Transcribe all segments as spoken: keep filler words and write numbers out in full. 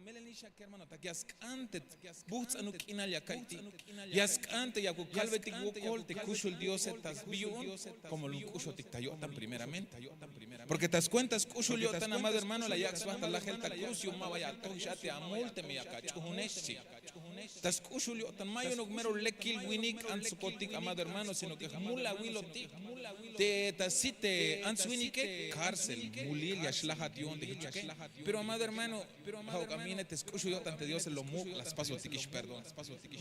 Melel nix ya kermanotak, ya sk'an te bujts'anuk k'inal ya ka'iytik. Ya sk'an te yakuk kalbetik wokol te kuxul Diose ta sbiyu'un, como lum k'uxotik ta yo'tan primeramente. Porque ta skuenta sk'uxul yo'tan, amado hermano, la yak' sba ta lajel ta cruz yu'un ma ba ya atojix a te amul teme yak ach'uunex, xchi. Ta sk'uxul yo'tan, ma yu'unuk mero lekil winik antsokotik, amado hermano, sino que jmul awilotik. Te ta sit te ants winike, cárcel, mulil ya xlajat yu'un te jichuke. Pero amado hermano, ja'uk a mine te sk'uxul yo'tan te Diose, lo muk' la spasotikix perdón.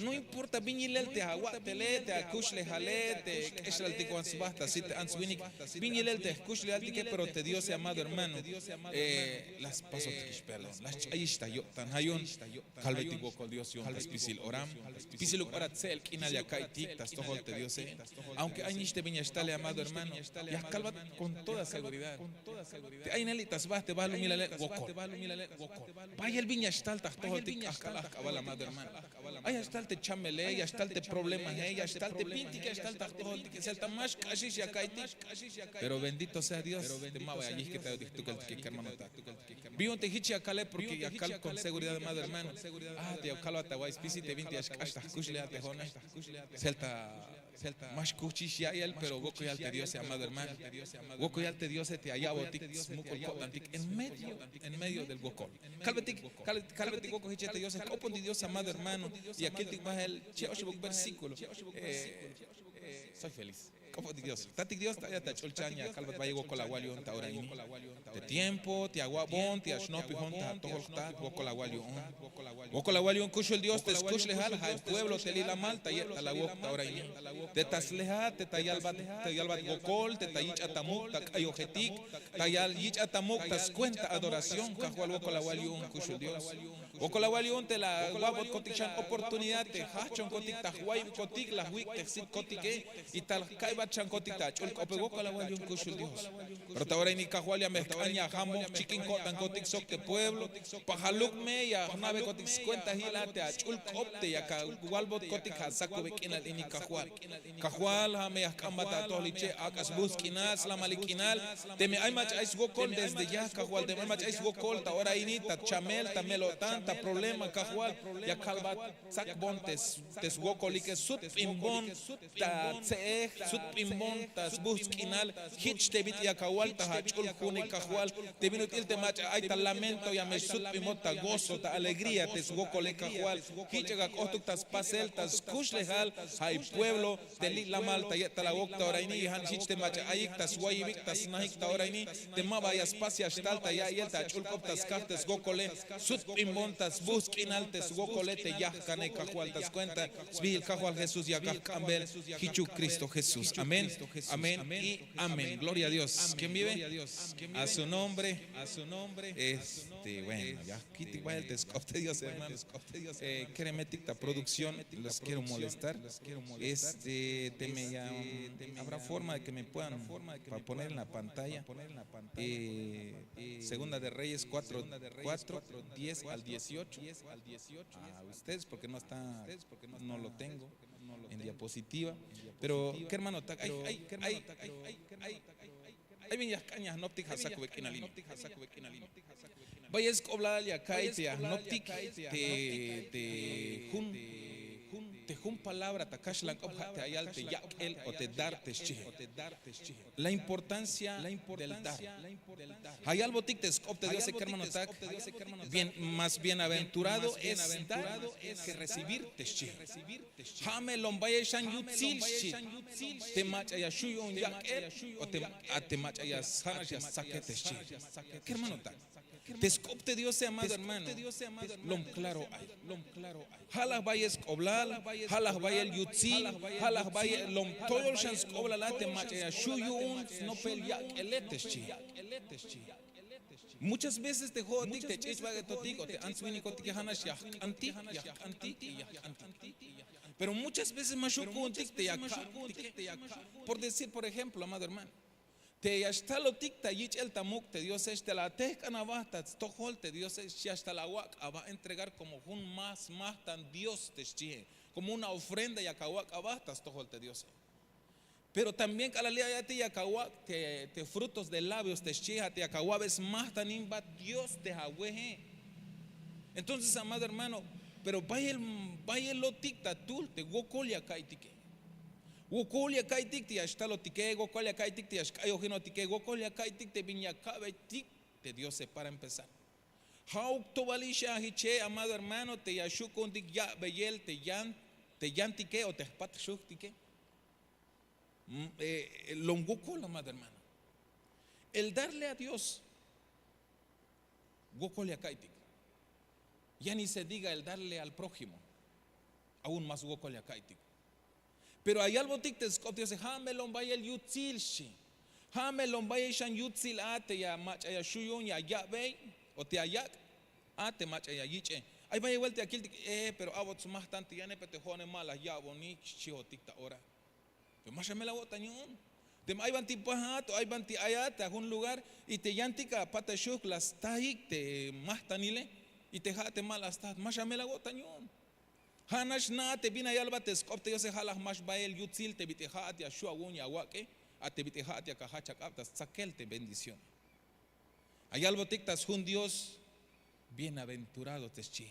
No importa bin yilel te awa'tele, te akuxlejale, te k'exlaltik wan sba ta sit te ants winik, bin yilel te jkuxlejaltike, pero te Diose, amado hermano, eh, la spasotikix perdón, la sch'ayix ta yo'tan. Ja' yu'un kalbetik wokol Dios yu'un ta spisil ora, spisiluk ora tse'el k'inal ya ka'iytik ta stojol te Diose. Aunque ay nix te bin ya xtale, amado hermano, ya kalbat con toda seguridad. Te ay neli' ta sba te balumilale wokol. Bayel bin ya xtal ta jtojoltik k'ajk'al ajk'abal, amado hermano. Ay ya xtal te chamele, ya xtal te problemae, ya xtal te bintik, ya xtal ta jtojoltik, sel ta ma xk'axix ya ka'iytik. Pero bendito sea Dios te ma ba ya yijkitayotik jtukeltike, kermanotak. Bi yu'un te jich ya kale, porque ya kal con seguridad, amado hermano. A te ya kalbat ta way spisil te bintik ya xk'ax ta jkuxlejal te jo'one. Sel ta ma xkujchix ya'iyel, pero wokolyal te Diose, amado hermano. Wokolyal te Diose te ya ya'botik smuk'ul ko'tantik en medio, en medio del wokol. Kalbetik, kal- kalbetik wokol jiche te Diose, k'opontik Dios, amado hermano. Ya kiltik bahel che' oxebuk versículo. Eh, soy feliz. K'opontik Dios. Tatik Dios, ta ayat ach'ulchan ya kalbat bayel wokol awal yu'un ta ora ini. Te tiempo te ya awa'bon te ya xnojpijon ta atojol jta, wokol awal yu'un. Wokol awal yu'un kuxul Dios te skuxlejal, ja' pueblo te li'lamal ta ye'tal awok ta ora ini. Te ta slejat te ta yalbat, ta yalbat wokol, te ta yich'at ta muk' ta k'ayojetik, ta yal yich'at ta muk' ta skuenta adoración, Kajwal, wokol awal yu'un kuxul Dios. Wokol awal yu'un te la awa'botkotik xan oportunidad te jajchonkotik ta jwayibkotik, la jwik' te jsitkotike, y tal jka'iybat xankotik ta ach'ul k'ope, wokol awal yu'un kuxul Dios. Pero ta ora ini Kajwal ya me jk'an ya jambon jchikin ko'tankotik sok te pueblo, pajaluk me ya jna'bekotik skuentajiel a te ach'ul k'op te yak awalbotkotik ja' sakube k'inal ini Kajwal. Kajwal, ja' me ya jk'anbat ta atojol iche, ak'a sbujts' k'inal, slamalik k'inal, teme ay mach'a ay swokol desde ya Kajwal, teme ay mach'a ay swokol ta ora ini, ta chamel, ta mel-o'tan, ta problema Kajwal, ya kalbat tsakbon te s- te swokolike, sutp'inbon ta tse'ej, sutp'inbon ta sbujts' k'inal. Jich te bit'il yak awal ta ach'ul june Kajwal, te bin ut'il te mach'a ay ta lamento ya me sutp'inbot ta gozo, ta alegría te swokole Kajwal. Jich yak ak'ohtuk ta spasel ta skuxlejal ja' pueblo te li'lamal ta ye'tal awok ta ora ini, y ja' nix jich te mach'a ayik ta swayibik ta snajik ta ora ini, te ma ba ya spas ya xtal ta ya'iyel ta ach'ul k'op ta skaj te swokole, sutp'inbon ta sbujts' k'inal te swokole te yajkane Kajwal ta skuenta sbiil Kajwal Jesús yak ajk'ambel, jichuk Cristo Jesús. Amén, amén y amén. Gloria a Dios. ¿Quién vive? A su nombre. Este, bueno, ya kitik bayel te sk'op te Dios, hermano. Eh, keremetik ta producción, los quiero molestar. Este, teme ya, mm, habrá forma de que me puedan pa poner en la pantalla. Eh, Segunda de Reyes cuatro, cuatro, diez al dieciocho. A ustedes, porque no está, no lo tengo en diapositiva. Pero, ¿qué hermano? Ta- Ay, ay, ay, ay, ay, ay, ay, bin ya jk'an ya jnoptik ja' sakube k'inal ini. Bayel sk'oblal ya ka'iy te ya jnoptik te, te jun, te jun palabra ta kaxlan k'op ja' te ya yal te yak'el o te dar te xchihe. La importancia del dar. Ja' yalbotik te sk'op te Diose, kermanotak, bien, más bienaventurado es dar que recibir te xchihe. Ja' me lom bayel xan yutsil xchi te mach'a ya xju' yu'un yak'el o te, a te mach'a ya sja'nax ya stsaket te xchihe. Kermanotak, te sk'op te Diose, amado hermano, lom claro ay. Ja' la jbayel sk'oblal, ja' la jbayel yutsil, ja' la jbayel, lom toyol xan sk'oblal a te mach'a ya xju' yu'un snopel yak'ele te xchihe. Muchas veces te jo'otik te ch'ich' bajetotik o te ants winikotike ja' nax ya jk'antik, ya jk'antik y ya jk'antik. Pero muchas veces ma xju' ku'untik te ya ka'botike. Por decir, por ejemplo, amado hermano, te ya xtalotik ta yich'el ta muk' te Diose, xtal atejk'an aba ta stojol te Diose, ya xtal awak' aba entregar como jun más majtan Dios te xchihe, como una ofrenda yak awak' aba ta stojol te Diose. Pero también k'alal li' ay a te yak awak' te, te frutos de labios te xchihe, a te yak awa'be smajtaninbat Dios te awehe. Entonces, amado hermano, pero bayel bayelotik ta tul te wokol ya ka'iytike. Wokol ya ka'iytik te ya xtalotike, wokol ya ka'iytik te ya xk'ayojinotike, wokol ya ka'iytik te bin ya ka'beytik te diose para empezar. Ja'uk to balix a jiche, amado hermano, te ya xu' ku'untik ya'beyel te yan te yantike o te jpat xujtike. Lom wokol, amado hermano. El darle a dios wokol ya ka'iytik. Ya ni se diga el darle al prójimo, aún más wokol ya ka'iytik. Pero ayalbotik te sk'op diose ja' me lom bayel yutsil xchi. Ja' me lom bayel xan yutsil a te ya mach'a ya xu' yu'un ya ya'bey o te ya yak', a te mach'a ya yich'e. Ay bayel buelta ya kiltik, e pero a'bot smajtan te yane pero te jo'one ma la ya'bonik xchihotik ta ora. Pero ma xamel awo'tan yu'un. Teme ay banti pajat o ay banti ayat ta jun lugar y te yantik apataxuk la staik te majtanile y te ja' te ma la stajat, ma xamel awo'tan yu'un. Ja' nax na'a te bin ayalbat te sk'op te diose ja' la jmax bayel yutsil te bit'il ja'at ya xu' awu'un ya awak'e, a te bit'il ja'at yak ajach ak'ab ta stzakel te bendición. Ayalbotik ta sjun dios, bienaventurado te xchi.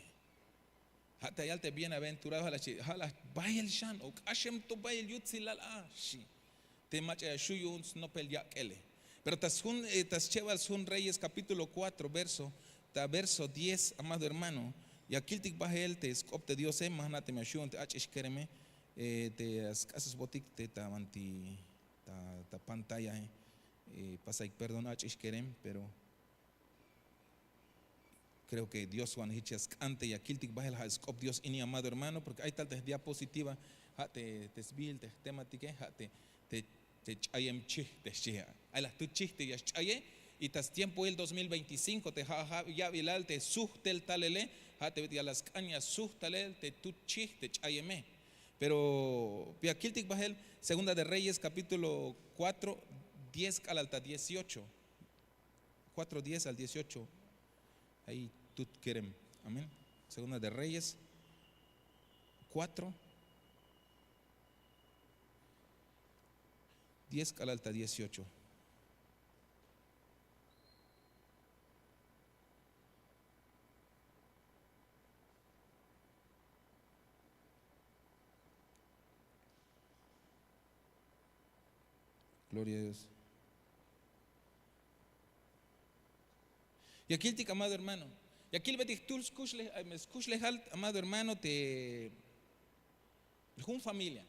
Ja' te ayal te bienaventurado ja' la xchi, ja' la bayel xan o k'axem to bayel yutsilal a xchi. Te mach'a ya xu' yu'un snopel yak'ele. Pero ta sjun ta schebal sjun reyes kapítulo kuatro verso ta verso diez, amado hermano, ya kiltik bahel te sk'op te diose. Ma jna' teme ya xu' yu'un te ach'ix kereme, te ya sk'asesbotik te ta banti ta pantalla. Pasaik perdón ach'ix kerem pero kreo ke dios wan jich ya sk'an te ya kiltik bahel ja' sk'op dios ini amado hermano porke ay tal te jdiapositiva, ja' te sbihil te jtematike ja' te ch'ayem chij te xchi. Ay la jtut chij te ya xch'aye. Y ta stiempohil dos mil veinticinko te ja' yabilal te sujtel talele, ja' te bit'il ya la sk'an ya sujt talel te tut chij te ch'ayeme. Pero ya kiltik bahel segunda de reyes kapítulo kuatro, diez k'alal ta dieciocho. Kuatro diez al dieciocho. Ay tut kerem. Amén. Segunda de reyes kuatro, diez k'alal ta dieciocho. Gloria a dios. Ya kiltik amado hermano, ya kilbetik jtul skuxlejal amado hermano te jun familia.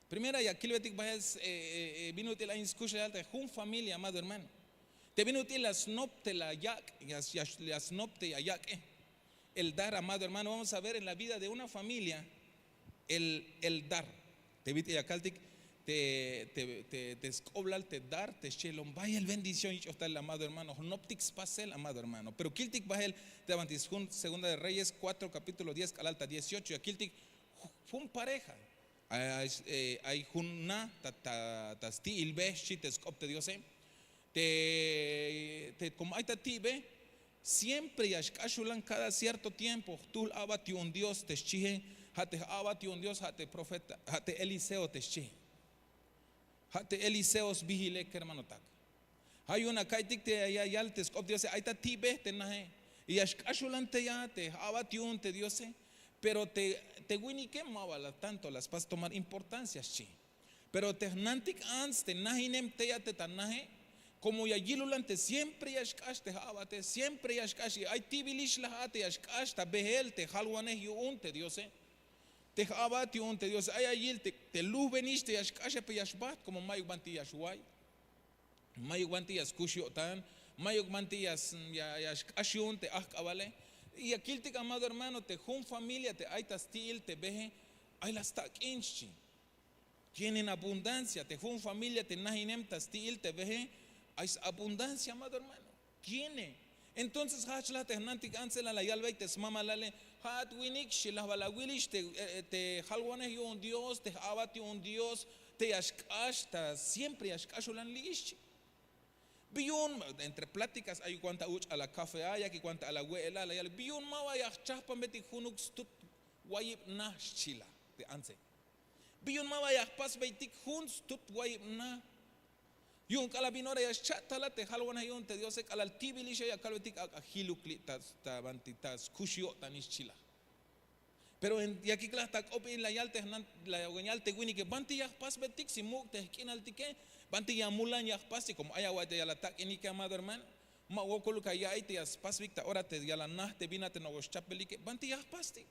Primera ya kilbetik bahel bin ut'il ay skuxlejal te jun familia amado hermano, te bin ut'il la snop te la yak' la snop te ya yak'e. El dar amado hermano vamos a ver en la vida de una familia. El dar te bit'il ya kaltik te sk'oblal te dar te xchihelon bayel bendición yich'oj talel amado hermano jnoptik spasel amado hermano pero kiltik bahel. Te banti sjun segunda de reyes kuatro kapítulo diez k'alal ta dieciocho ya kiltik jun pareja. Ay jun na ta sti'ilbe xchi te sk'op te diose. Te komo ay ta ti'be siempre ya xk'axulan kada cierto tiempo jtuhl a'bat yu'un dios te xchihe. Ja' te j'a'bat yu'un dios ja' te profeta ja' te eliseo te xchihe. Ja' te eliseo sbihile kermanotak. Ja' yu'un aka'iytik te ya yal te sk'op diose ay ta ti'be te nahe. Y ya xk'axulan teya te j'a'bat yu'un te diose. Pero te winike ma ba la tanto la spas tomar importancia xchi. Pero te jnantik ants te najinem teya te ta nahe, komo ya yilulan te siempre ya xk'ax te j'a'bate siempre ya xk'ax y ay ti'bilix laj a te ya xk'ax ta behel te jalwanej yu'un te diose. Te j'a'bat yu'un te diose ay ya yil te luhbenix te ya xk'axe pero ya xbaht komo mayuk banti ya xway. Mayuk banti ya skux yo'tan. Mayuk banti ya xk'ax yu'un te ajk'abale. Y ya kiltik amado hermano te jun familia te ay ta sti'il te behe ay la stak'in xchi. Tienen abundancia te jun familia te najinem ta sti'il te behe. Ay sabundancia amado hermano. Tiene. Entonces jajch la te jnantik antse la la yalbey te smamalale, ja'at winik xchi laj bal awilix te jalwanej yu'un dios te j'a'bat yu'un dios, te ya xk'ax ta siempre ya xk'axulan li'ix xchi. Bi yu'un entre plátikas ayuk wan ta uch'al a kafe a yakik wan ta ala we'el a la yal bi yu'un ma ba ya jchajpanbetik junuk stut wayib na xchi la te antse. Bi yu'un ma ba ya jpasbeytik jun stut wayib na. Yu'un k'alal bin ora ya xcha'talat te jalwanej yu'un te diose k'alal ti'bilix ya kalbetik ak'a jiluk li' ta banti ta skux yo'tanix xchi laj. Pero ya kiklaj ta k'op in la yal te jnan la yal te winike banti ya jpasbetik si muk' te jk'inaltike, banti ya mulan ya jpastik komo ay awa'iy te ya la tak'inike amado hermano. Ma wokol ka ya'iy te ya spasbik ta ora te ya la naj te bin a te nok'ox chapbelike banti ya jpastik.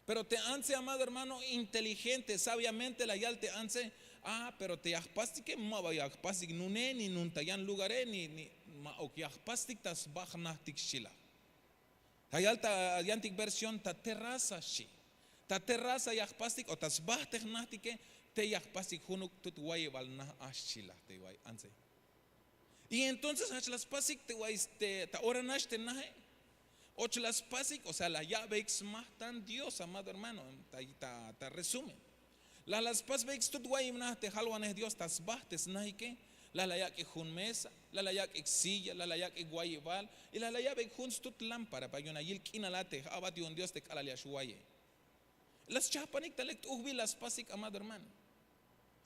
Pero te antse amado hermano inteligente sabiamente la yal te antse, a pero te ya jpastike ma ba ya jpastik nune ni nun ta yan lugare ni ma ok ya jpastik ta sba jnajtik xchi laj. Ta yal ta yantik versión ta terraza xchi. Ta terraza ya jpastik o ta sba te jnajtike, te ya jpastik junuk tut wayibal naj a xchi laj te way antse. Y entonces hach la spasik te way ta ora nax te naje. Och la spasik o sea la ya'beyik smajtan dios amado hermano. Ta resumen, la la spasbeyik stut wayib naj te jalwanej dios ta sba te snajike. La la yak'ik jun mesa, la la yak'ik silla, la la yak'ik wayibal, y la la ya'beyik jun stut lámpara para yu'un la yil k'inal a te j'a'bat yu'un dios te k'alal ya xwaye. La schahpanik ta lek t'ujbil la spasik amado hermano.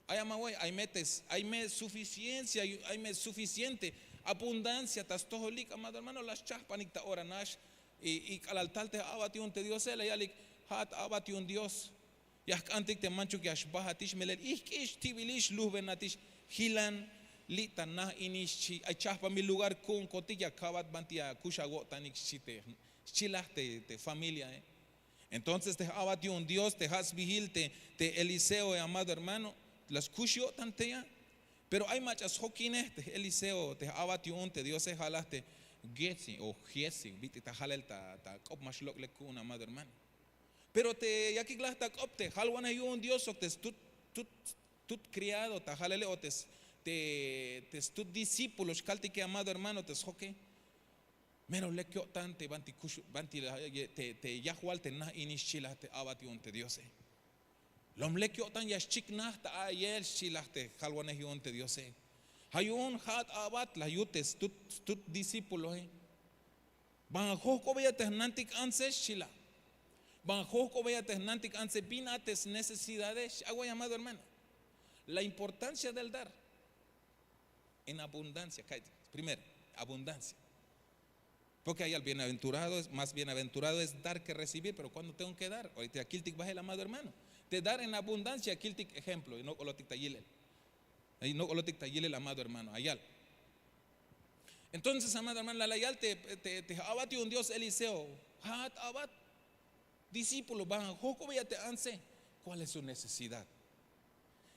Ay amaway ay me suficiencia, ay me suficiente abundancia ta stojolik amado hermano la schahpanik ta ora nax. Y k'alal tal te j'a'bat yu'un te diose la yalik, ja'at a'bat yu'un dios, ya jk'antik te manchuk ya xbajatix melel ijk'ix ti'bilix lujbenatix. Jilan li' ta naj inix xchi ay chahpanbil lugar ku'unkotik ya ka'bat banti ya kux awo'tanik xchi laj te familiae. Entonces te j'a'bat yu'un dios te ja' sbijil te eliseoe amado hermano, la skux yo'tan tey a. Pero ay mach'a sjokinej te eliseo te j'a'bat yu'un te diose ja' laj te, gesi o giesi bit'il ta jalel ta k'op ma xlok' lek ku'un amado hermano. Pero te yakik laj ta k'op te jalwanej yu'un dios sok te stut kriado ta jalele o te stut discípulo xkaltike amado hermano te sjoke, mero lek yo'tan te banti kux banti te yajwal te naj ini xchi laj te a'bat yu'un te diose. Lom lek yo'tan ya xchiknaj ta a'iyel xchi laj te jalwanej yu'un te diose. Ja' yu'un ja'at a'bat la yut te stut discípuloe. Ban jojk'obeya te jnantik antse xchi laj. Ban jojk'obeya te jnantik antse bin a te snecesidade xchi away amado hermano. La importancia del dar en abundancia. Primero, abundancia. Porke ayal bienaventurado es mas bienaventurado es dar ke recibir pero kuando tengo ke dar orita ya kiltik bahel amado hermano. Te dar en abundancia ya kiltik ejemplo y no k'olotik ta yilel. Ay no k'olotik ta yilel amado hermano ayal. Entonces amado hermano la la yal te j'a'bat yu'un dios eliseo, ja'at a'bat discípulo ban jojk'obeya te antse. Kuál es su necesidad?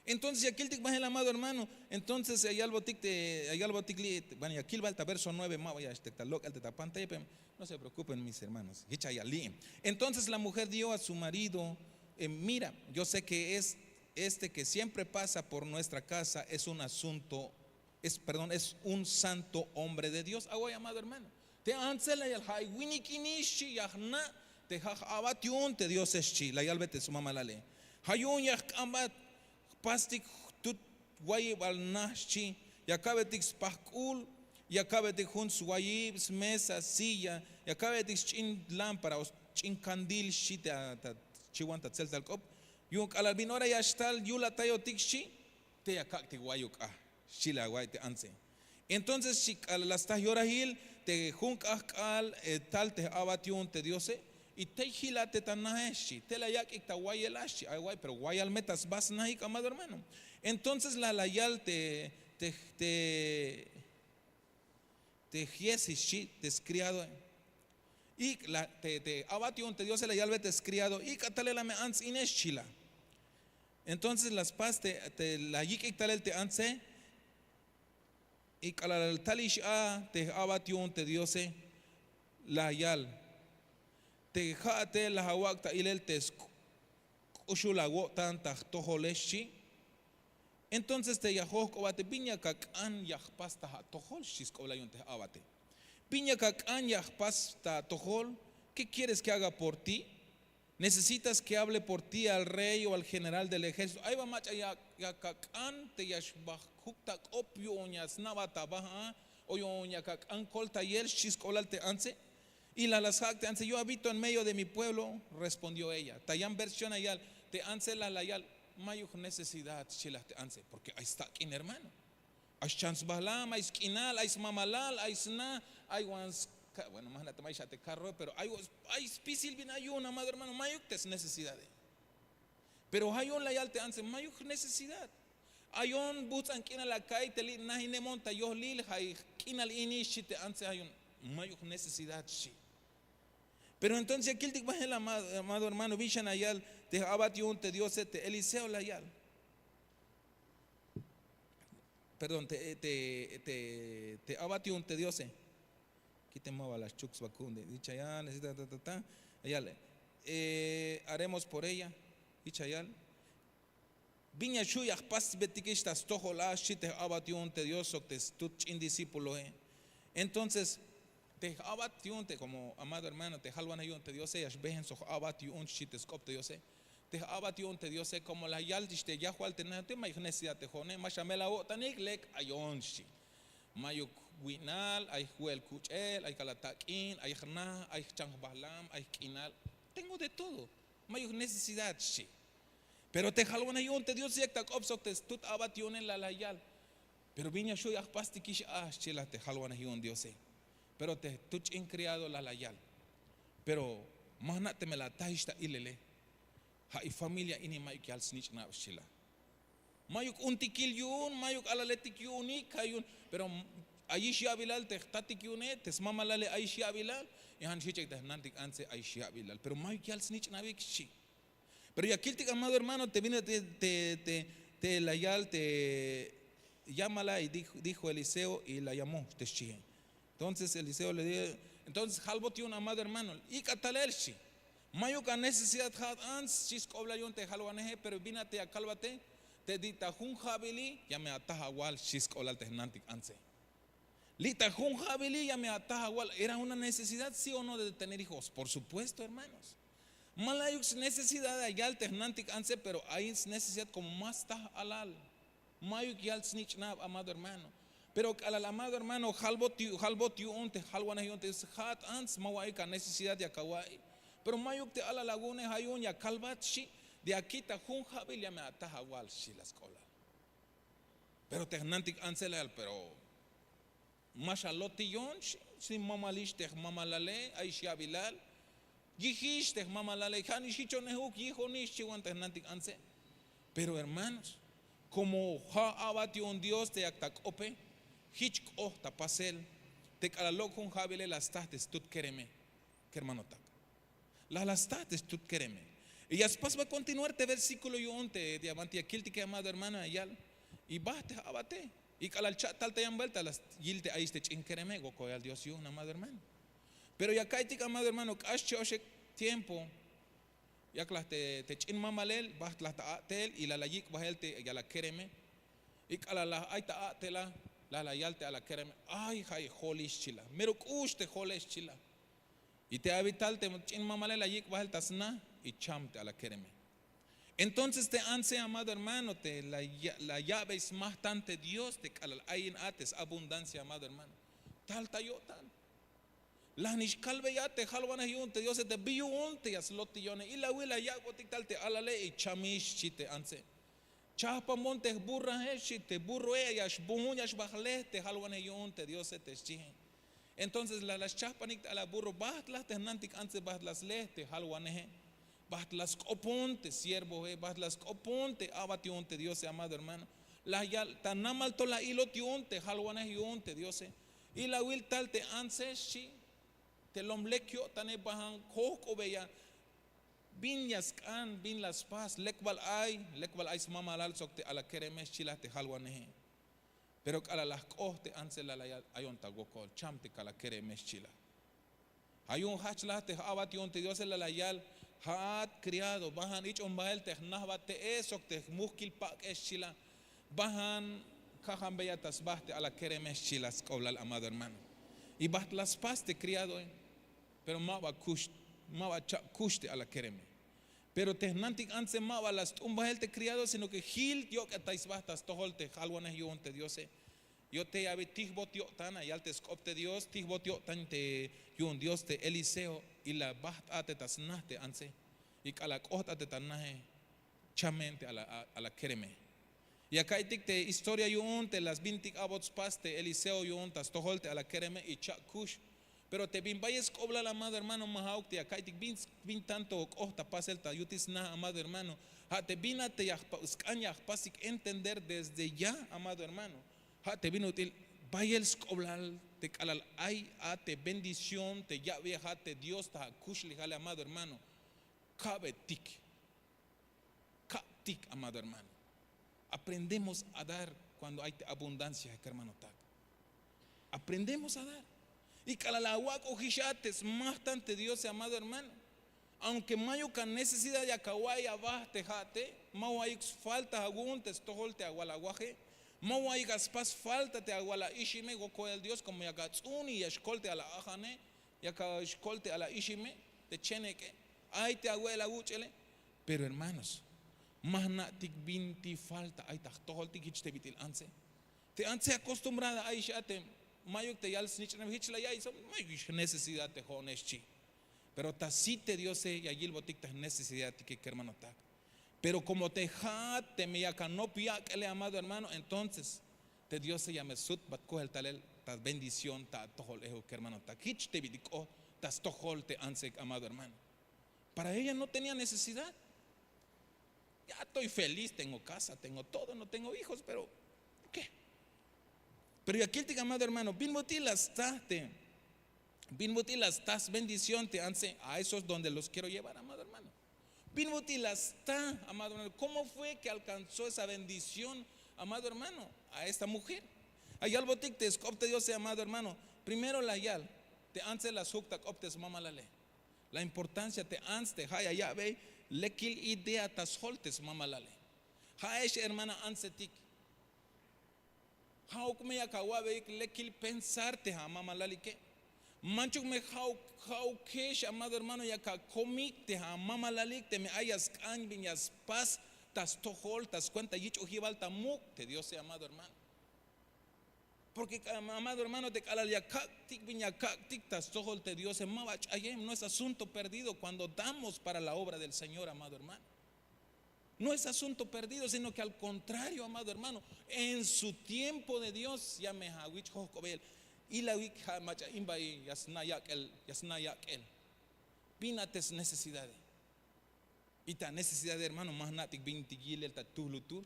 Entonces ya kiltik bahel amado hermano. Entonces ya yalbotik te ya yalbotik li' bueno ya kil bahel ta verso nueve ma ba ya xtek ta lok'el te ta pantalla pero no se preokupen mis hermanos hich ya yal li'. Entonces la mujer dio a su marido, mira, yo sé ke es este ke siempre pasa por nuestra kasa es un asunto, es perdón es un santo hombre de dios away amado hermano. Te antse la yal ja' ay winik ini xchi ya jna' te ja' j'a'bat yu'un te diose xchi la yalbe te smamalale. Ja' yu'un ya jk'ambat jpastik jtut wayibal naj xchi. Ya ka'betik spajk'ul, ya ka'betik jun swayib smesa silla, ya ka'betik sch'in lámpara o sch'in kandil xchi ta chiwan ta tzeltal k'op. Yu'un k'alal bin ora ya xtal yulatayotik xchi, te ya kak'tik wayuk a xchi la way te antse. Entonces xchi k'alal la sta yorahil te jun k'ahk'al tal te j'a'bat yu'un te diose, y tey jila te ta naje xchi te la yak'ik ta wayel a xchi ay way pero wayal me ta sba snajik amado hermano. Entonces la la yal te te jiesis xchi te skriadoe. Ik' te a'bat yu'un te diose la yalbe te skriado ik' a talel a me ants ine xchi la. Entonces la spas te la yik'ik talel te antse. Y k'alal talix a te j'a'bat yu'un te diose, la yal te ja'ate la awak' ta ilel te sk'uxul awo'tan ta jtojole xchi. Entonces te ya jojk'obate bin yak ak'an ya jpas ta atojol xchi sk'oblal yu'un te j'a'bate. Bin yak ak'an ya jpas ta atojol? Ke kieres ke haga por ti? Necesitas ke hable por ti al rey o al general del ejército ay ba mach'a yak ak'an te ya xbajkuk ta k'op yu'un ya sna'bat aba a o yu'un yak ak'an koltayel xchi sk'oblal te antse. Y la la sjak' te antse yo habito en medio de mi pueblo, respondió ella ta yan versión la yal te antse la la yal, mayuk necesidad xchi la te antse porke ay stak'in hermano. Ay xchan sbahlam, ay sk'inal, ay smamalal, ay sna, ay wan. Bueno, ma jna' te ma ixan te karro, pero ay spisil bin ay yu'un, amado hermano, mayuk te snesesidade. Pero ja' yu'un la yal te antse, mayuk jnecesidad. Ayon buhtz'an k'inal aka'iy te li' najinemon ta yohlil, ja' k'inal ini, xchi te antse, ja' yu'un mayuk jnecesidad, xchi. Pero entonces ya kiltik bahel, amado hermano, bin xan la yal te j-a'bat yu'un te Diose. Te Eliseo la yal, perdón, te a'bat yu'un te Diose. Kite ma ba la xchuk sba ku'un de dicha ya necesita ta ta ta. Ya yal, haremos por ella. Dicha ya yal. Bin ya xju' ya jpasbetikix ta stojol a, xchi te j-a'bat yu'un te Dios sok te stut ch'in discípuloe. Entonces te j-a'bat yu'un te, como amado hermano, te jalwanej yu'un te Diose ya xbehen sok j-a'bat yu'un, xchi te sk'op te Diose. Te j-a'bat yu'un te Diose, como la yaltix te yajwal te najote, mayuk jnecesidad te jo'one, ma xamel awo'tanik, lek ayon, xchi. Mayuk wi'nal, ay jwe'el kuch'el, ay kal atak'in, ay jna, ay jchan jbahlam, ay jk'inal. Tengo de todo. Mayuk jnecesidad, xchi. Pero te jalwanej yu'un te Diose yak ta k'op sok te stut a'bat yu'une la la yal. Pero bin ya xju' ya jpastikix a, xchi la te jalwanej yu'un Diose. Pero te tut ch'in criado la la yal. Pero ma jna' teme la atajix ta ilele. Ja' i familia ini mayuk yal snich'nab, xchi la. Mayuk untikil yu'un, mayuk alaletik yu'unik, ja' yu'un. Pero ayix ya'bilal te jtatik yu'une, te smamalale ayix ya'bilal. Y ja' nix jich ek te jnantik antse ayix ya'bilal, pero mayuk yal snich'nabik, xchi. Pero ya kiltik, amado hermano, te bin te la yal te, llámala, y dijo Eliseo, y la llamó, te xchihe. Entonces Eliseo le dijo, entonces jalbot yu'un, amado hermano, ik'a talel, xchi. Mayuk anecesidad ja'at ants, xchi sk'oblal yu'un te jalwaneje, pero bin a te ya kalbate, te li' ta jun ja'bili ya me ataj awal, xchi sk'oblal te jnantik antse. Li' ta jun ja'bili ya me ataj awal. Era una necesidad, sí o no, de tener hijos? Por supuesto, hermanos. Ma la ayuk snecesidad, ya yal te jnantik antse, pero ay snecesidad como ma staj alal. Mayuk yal snich'nab, amado hermano. Pero k'alal, amado hermano, jalbot yu'un te jalwanej yu'un te Diose, ja'at ants, ma ba ayuk anecesidad yak awa'iy. Pero mayuk te alal awu'une, ja' yu'un ya kalbat, xchi. De aquí ta jun ja'bil ya me ataj awal, xchi la sk'oblal. Pero te jnantik antse la yal, pero ma xalotiyon, xchi. Smamalix te jmamalale, ayix ya'bilal. Yijix te jmamalale, ja' nix jichonejuk, yijonix, xchi wan te jnantik antse. Pero hermanos, como ja' a'bat yu'un Dios te yak ta k'ope, jich k'ot ta pasel te k'alal lok' jun ja'bile la staj te stut kereme, kermanotak. La la staj te stut kereme. Y ya spas ba continuar te versículo yu'un te, te ya banti ya kiltike, amado hermano, ya yal. Y baht te j-a'bate. Y k'alal cha'tal ta yan vuelta la yil te ayix te ch'in kereme, wokol yal Dios yu'un, amado hermano. Pero ya ka'iytik, amado hermano, k'ax che'oxek tiempo, yaklaj te ch'in mamalel, bajtlaj ta a'tel y la la yik' bahel te yal akereme. Y k'alal la ay ta a'tela, la la yal te yal akereme: Ay, ja' e jolix, xchi la. Mero k'ux te jole, xchi la. Y te abi tal te ch'in mamalel la yik' bahel ta sna y cham te yal akereme. Entonces te antse, amado hermano, te la ya'bey smajtan te Dios te k'alal ayin a te s-abundancia, amado hermano, tal ta yo'tan. La nix kalbey a te jalwanej yu'un te Diose te bi yu'un te ya slotiyone. Ilawil la yak'botik tal te alale y chamix, xchi te antse. Chajpanbon te jburraje, xchi. Te burroe ya xbuhun, ya xba jle te jalwanej yu'un te Diose te xchihe. Entonces la la schajpanik te ala burro, bajt la te jnantik antse, bajt la sle te jalwaneje, bajt la sk'opon te siervoe, bajt la sk'opon te a'bat yu'un te Diose, amado hermano. La yal ta namal to la ilot yu'un te jalwanej yu'un te Diose. Ilawil tal te antse, xchi. Te lom lek yo'tane, bajan jojk'obeya bin ya sk'an, bin la spas, lek bal ay, lek bal ay smamalal sok te ala kereme, xchi la te jalwaneje. Pero k'alal la jk'ot te antse, la la yal: Ayon ta wokol, cham te kal akereme, xchi la. Ja' yu'un jajch la te j-a'bat yu'un te Diose, la la yal: Ja'at criado, bajan ich'on bahel te jnajbat te'e sok te jmujkil pak'e, xchi la. Bajan kajanbeya ta sba te ala kereme, xchi la sk'oblal, amado hermano. Y bajt la spas te criadoe. Pero ma ba kux, ma ba cha'kux te ala kereme. Pero te jnantik antse ma ba la st'un bahel te criado, sino que jil yok'etay sba ta stojol te jalwanej yu'un te Diose. Yo te abi tijbot yo'tan, ya yal te sk'op te Dios, tijbot yo'tan te yu'un Dios te Eliseo, y la bajt a te ta sna te antse. Y k'alal k'ot a te ta naje, chamen te ala kereme. Ya ka'iytik te historia yu'un te la sbintik a'bot spas te eliseo yu'un ta stojol te ala kereme y cha'kux. Pero te bin bayel sk'oblal amado hermano ma ha'uk te ya ka'iytik bin tanto k'oht ta pasel ta yutil sna amado hermano. Ha te bin a te ya sk'an ya jpasik entender desde ya amado hermano. Ha te bin ut'il bayel sk'oblal te k'alal ay a te bendición te ya'beyejat te dios ta akuxlejale amado hermano. Ka'betik. Ka'tik amado hermano. Aprendemos a dar kuando ay te abundancia kermanotak. Aprendemos a dar. Y k'alal awak'ojix a te smajtan te diose amado hermano, aunke mayuk a necesidad yak awa'iy abaj te ha'te, ma wa'iyuk sfalta awu'un te stojol te awal awaje. Ma wa'iyuk aspas falta te awal a'ixime wokoyal dios komo yak ats'u'uni ya xkol te ala ajane, yak axkol te ala ixime, te chenek'e, ay te awe'el awuch'ele. Pero hermanos, ma jna'tik binti falta ay ta jtojoltik hich te bit'il antse. Te antse acostumbrada ayix a te mayuk te yal snich'neb hich la ya'iy mayuk ix necesidad te ho'onex chi. Pero ta sit te diose ya yilbotik ta jnecesidadtike kermanotak. Pero komo te ja'at teme yak anop yak'ele amado hermano entonces te diose ya me sut bat kojel talel ta bendición ta atojol eju kermanotak hich te bit'il k'oht ta stojol te antse amado hermano. Para ella no tenia necesidad. Ya estoy feliz, tengo kasa, tengo todo, no tengo hijos pero, ke? Pero ya kiltik amado hermano bin but'il la sta te bin but'il la sta sbendición te antse a esos donde los kiero llevar amado hermano. Bin but'il la sta amado hermano komo fue ke alkanzó esa bendición amado hermano? A esta mujer. Ay yalbotik te sk'op te diose amado hermano. Primero la yal te antse la sjuk ta k'op te smamalale. La importancia te ants te ha' ya ya'bey lekil idea ta sjol te smamalale. Ha'ex hermana antsetik. Ha'uk me yak awa'beyik lekil pensar te amamalalike. Manchuk me ha'uk ha'ukex amado hermano yak akomik te amamalalik teme ay ya sk'an bin ya spas ta stojol ta skuenta yich'ojibal ta muk' te diose amado hermano. Porke amado hermano te k'alal ya kak'tik bin ya kak'tik ta stojol te diose ma ba ch'ayem no es asunto perdido kuando damos para la obra del señor amado hermano. No es asunto perdido sino ke al kontrario amado hermano, en su tiempo de dios ya me awich' jojk'obeyel. Ilawik ha' mach'a inba'i ya sna yak'el ya sna yak'el. Bin a te snecesidade. Y ta necesidade hermano ma jna'tik bintik yilel ta tuhlutuhl.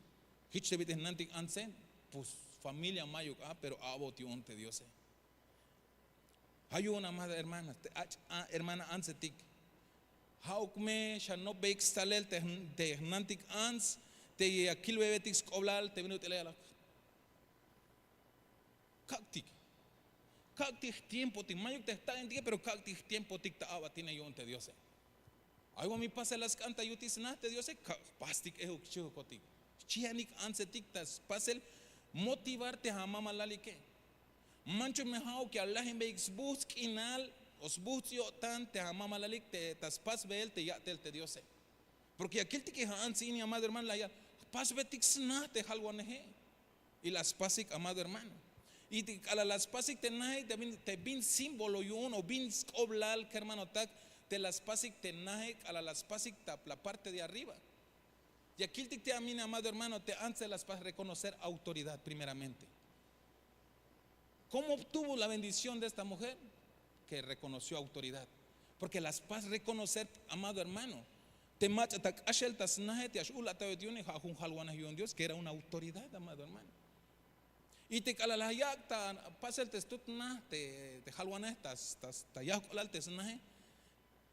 Hich te bit'il jnantik antse, pues familia mayuk a pero a'bot yu'un te diose. Ha yu'un amada hermana te ach' a hermana antsetik. Ha'uk me xanopbeyik stalel te jnantik ants te ya kilbeybetik sk'oblal te bin ut'il ayalak. Kak'tik. Kak'tik jtiempotik mayuk te jta'intike pero kak'tik jtiempotik ta a'batine yu'un te diose. Ay wami pasel la sk'an ta yutil sna te diose kak' jpastik ejuk xchihukotik. Xchihanik antsetik ta spasel motivar te amamalalike. Manchuk me ha'uk ya lajinbeyik sbuhtz' k'inal o sbuhtz' yo'tan te amamalalik ta spasbeel te ya'tel te diose. Porke ya kiltike ja' antsi ini amado hermano la yal jpasbetik sna te jalwaneje. Y la spasik amado hermano. Y k'alal la spasik te naje te bin símbolo yu'un o bin sk'oblal kermanotak te la spasik te naje k'alal la spasik ta la parte de arriba. Ya kiltik te amin amado hermano te antse la spas reconocer autoridad primeramente. Cómo obtuvo la bendición de esta mujer? Que reconoció autoridad. Porke la spas reconocer amado hermano te mach'a ta k'axel ta snaje te ya x'ul atawet yu'une ja' jun jalwanej yu'un dios ke era una autoridad amado hermano. Y te k'alal la yak' ta pasel te stut na te jalwanej ta yajk'olal te snaje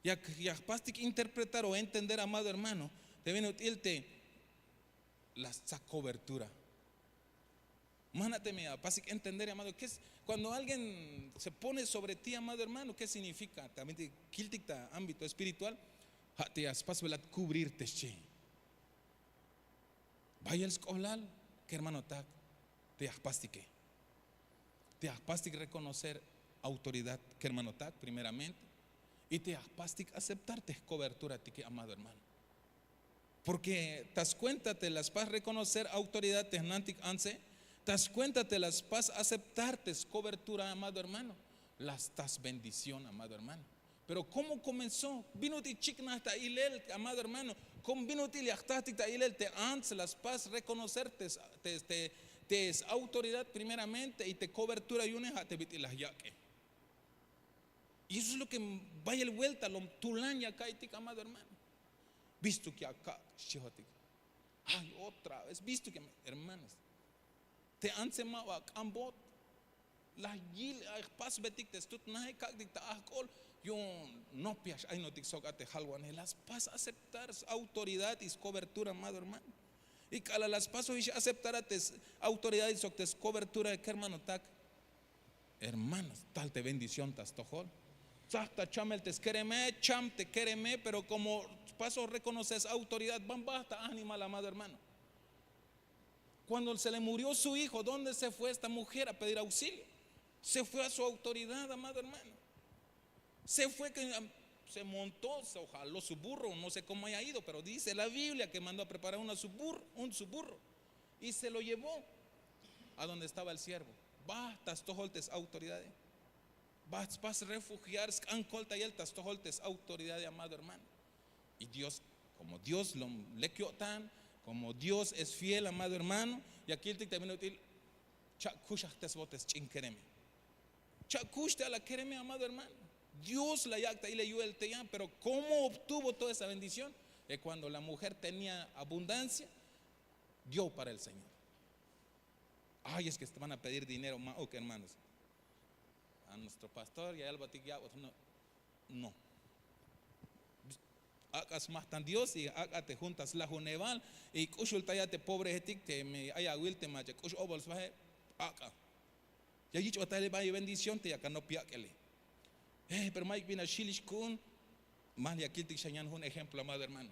ya jpastik interpretar o entender amado hermano te bin ut'il te la stsa kobertura. Mana teme apasik entender amado ke es kuando alguien se pone sobre ti amado hermano ke signifika también te kiltik ta ámbito espiritual. Ja' te ya spasbelat kubrir te xchi bayel sk'oblal kermanotak te ya jpastike. Te ya jpastik reconocer autoridad kermanotak primeramente. Y te ya jpastik aceptar te jkoberturatike amado hermano. Porke ta skuenta te la spas reconocer autoridad te jnantik antse ta skuenta te la spas aceptar te skobertura amado hermano. La stas bendición amado hermano. Pero kómo komenzó bin ut'il chiknaj ta ilel amado hermano? Kom bin ut'il ya jtatik ta ilel te ants la spas reconocer te s-autoridad primeramente y te kobertura yu'une ja' te bit'il la yak'e. Y eso es lo ke bayel buelta lom tulan ya ka'iytik amado hermano. Bistuk ya kak' xchijotik. Ay otra vez bistuk ya hermanos. Te antse ma ba k'ambot. La yil ay jpasbetik te stut naje kak'tik ta ajk'ol. Yu'un nopia x'aynotik sok a te jalwanej la spas aceptar s-autoridad y skobertura amado hermano. Y k'alal la spasojix aceptar a te s-autoridad y sok te skobertura kermanotak. Hermanos tal te bendición ta stojol. Tzaj ta chamel te skereme cham te kereme pero komo spasoj rekonocer s-autoridad ban bajt ta animal amado hermano. Kuando se le murió su hijo dónde se fue esta mujer a pedir auxilio? Se fue a su autoridad amado hermano. Se fue ke se montó se ojalo su burro no se komo haya ido pero dice la biblia ke mandó a preparar su burro. Y se lo llevó a donde estaba el siervo. Bajt ta stojol te s-autoridade. Bajt spas refugiar sk'an koltayel ta stojol te s-autoridade amado hermano. Y dios komo dios lom lek yo'tan, komo dios es fiel amado hermano. Ya kiltik te bin ut'il cha'kuxajtesbot te sch'in kereme. Cha'kux te ala kereme amado hermano. Dios la yak' ta ile yu'el te ya pero komo obtuvo toda esa bendición? Kuando la mujer tenia abundancia dio para el señor. Ay es ke te van a pedir dinero ma'uk hermanos. A nuestro pastor ya yalbatik ya no. Ak'a smajtan dios y ak'a te jun ta slajunebal. Y k'uxultaya te pobrejetik teme ay awil te mach'a k'ux obol sbaje. Ak'a ya yich'batail bay bendición te yak anop yak'ele. Pero mayuk bin axilix ku'un. Mal ya kiltik xan yan jun ejemplo amado hermano.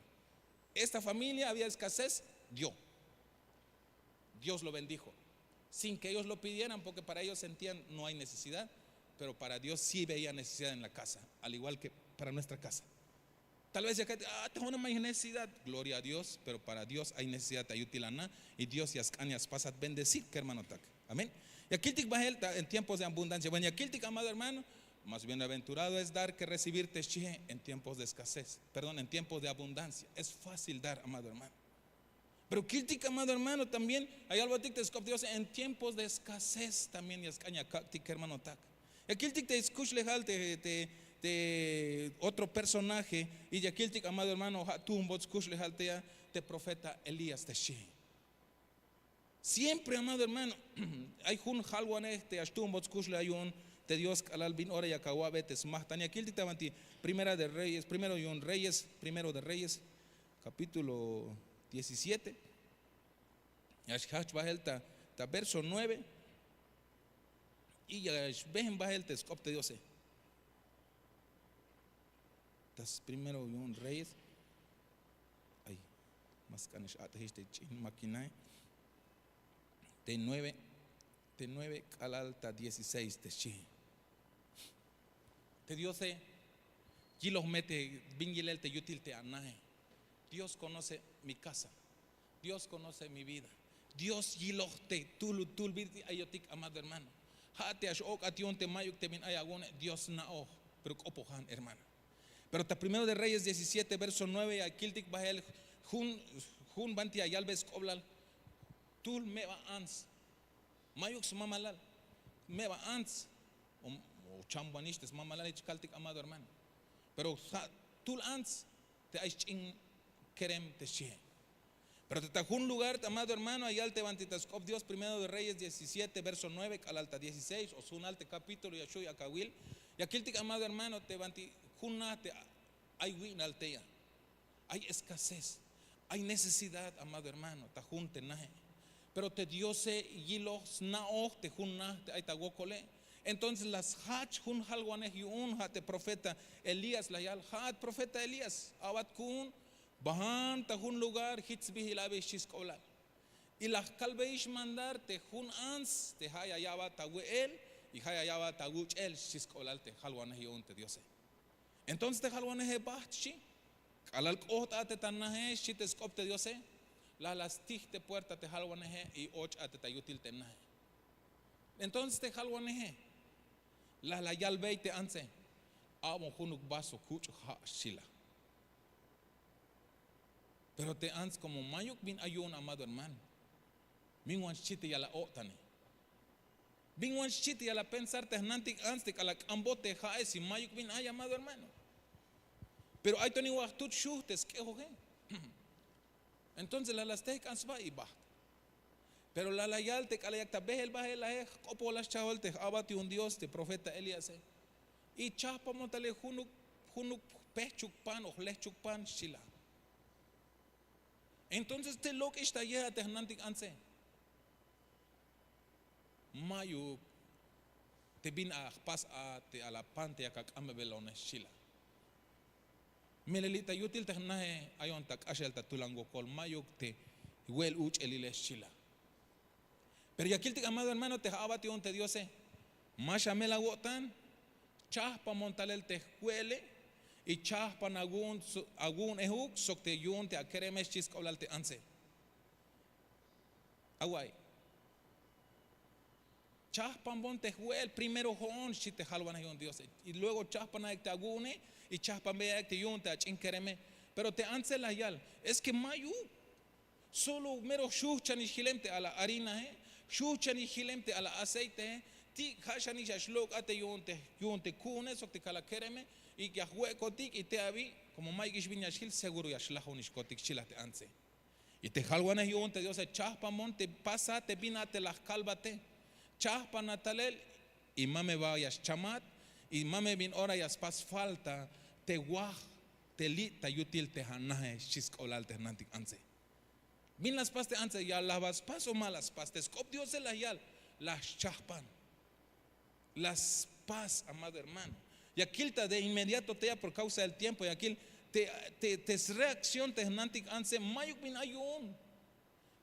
Esta familia había escasez. Dio dios lo bendijo sin ke ellos lo pidieran porke para ellos sentian no hay necesidad. Pero para dios si veía necesidad en la kasa al igual ke para nuestra kasa. Tal vez ya ka'it a te jun ma hay necesidad. Gloria a dios pero para dios hay necesidad ta yutil ana. Y dios ya sk'an ya spasat bendecir kermanotak. Amén. Ya kiltik bahel ta en tiempos de abundancia bueno ya kiltik amado hermano. Mas bienaventurado es dar ke recibir te xchihe en tiempos de escasez perdón en tiempos de abundancia es fácil dar amado hermano. Pero kiltik amado hermano también ay albatik te sk'op dios en tiempos de escasez también ya sk'an ya kak'tik kermanotak. Ya kiltik te skuxlejal te otro personaje. Y ya kiltik amado hermano ja' tumbot skuxlejal te ya te profeta elías te xchihe. Siempre amado hermano. Ay jun jalwanej te ya xtumbot skuxlejal yu'un te dios k'alal bin ora ya kawa'be te smajtan ya kiltik ta banti primera de reyes primero yu'un reyes primero de reyes kapítulo diecisiete. Ya xjajch bahel ta verso nueve. Y ya xbehen bahel te sk'op te diose. Ta sprimero yu'un reyes. Ay ma sk'an x'at'ejix te ch'in makinae. Te nueve te nueve k'alal ta dieciséis te xchihe. Te diose yiloj me te bin yilel te yutil te anahe. Dios konoce mi kasa. Dios konoce mi vida. Dios yiloj te tuhl tuhl bin ayotik amado hermano. Ja' te ya x'ok'at yu'un te mayuk te bin ay awu'une dios na'oj. Pero k'opojan hermana. Pero ta primero de reyes diecisiete verso nueve ya kiltik bahel jun banti ya yalbe sk'oblal. Tuhl meba ants. Mayuk smamalal. Meba ants. O chambonix te smamalal jich kaltik amado hermano. Pero ja' tuhl ants te ay sch'in kerem te xchihe. Pero te ta jun lugar amado hermano ya yal te banti ta sk'op dios primero de reyes diecisiete verso nueve k'alal ta dieciséis o sjunal te kapítulo ya xu' ya kawil. Ya kiltik amado hermano te banti jun na te ay wi'nal te ya. Ay eskasez. Ay necesidad amado hermano ta jun te nahe. Pero te diose yiloj sna'oj te jun na te ay ta wokole. Entonces la sjach jun jalwanej yu'un ja' te profeta elías la yal ja'at profeta elías a'bat ku'un. Bajan ta jun lugar jich sbihil abi xchi sk'oblal. Y la jkalbeyix mandar te jun ants te ja' ya ya'bat ta we'el y ja' ya ya'bat ta wuch'el xchi sk'oblal te jalwanej yu'un te diose. Entonces te jalwaneje bajt xchi. K'alal k'oht a te ta nahe xchi te sk'op te diose. La la stij te puerta te jalwaneje y och a te ta yutil te nahe. Entonces te jalwaneje la la yalbey te antse. A'bon junuk vaso kuch' ja' xchi la. Pero te ants komo mayuk bin ay yu'un amado hermano, bin wan xchi te ya la o'tane. Bin wan xchi te ya la pensar te jnantik ants te k'ala k'ambot te ja'e si mayuk bin ay amado hermano. Pero ay to niwaj tut xuj te sk'ejoje. Entonces la la stejk'an sba y bajt. Pero la la yal te k'ala yak ta behel bahel aje, jk'opol la schajol te j'abat yu'un Dios te profeta Elíase. Y chajpamon tale junuk junuk pejchuk pan o jlejchuk pan xchi la. Entonces te lok'ix ta yeja te jnantik antse. Mayuk te bin a jpas a te a la pan te yak ak'ambebelone xchi la. Meleli ta yutil te jnaje ayon ta k'axel ta tulan wokol mayuk te we'el uch'elile xchi la. Pero ya kiltik amado hermano te j'abat yu'un te Diose. Ma xamel awo'tan. Chajpamon talel te jwe'ele. Y chajpan awu'un awu'un ejuk sok te yu'un te akereme xchi sk'oblal te antse. Away. Chajpanbon te jwe'el primero jo'on xchi te jalwanej yu'un Diose. Y luego chajpanaik te awu'une. Y chajpanbeyaik te yu'un te ach'in kereme. Pero te antse la yal es ke mayuk. Solo mero xujchanix jilem te a la harinae. Xujchanix jilem te a la aceitee. Ti' ja' xanix ya xlok'a te yu'un te ku'une sok te kala kereme. Y ya jwe'kotik y te abi komo mayukix bin ya xjil seguro ya xlajonixkotik xchi la te antse. Y te jalwanej yu'un te diose chajpamon te pasa te bin a te la jkalbate. Chajpana talel. Y ma me ba ya xchamat. Y ma me bin ora ya spas falta te waj te li' ta yutil te ja'naje xchi sk'oblal te jnantik antse. Bin la spas te antse ya la ba spas o ma la spas te sk'op diose la yal. La xchajpan. La spas amado hermano. Ya kil ta de inmediato te ya por kausa del tiempo ya kil te sreakción te jnantik antse mayuk bin ay yu'un.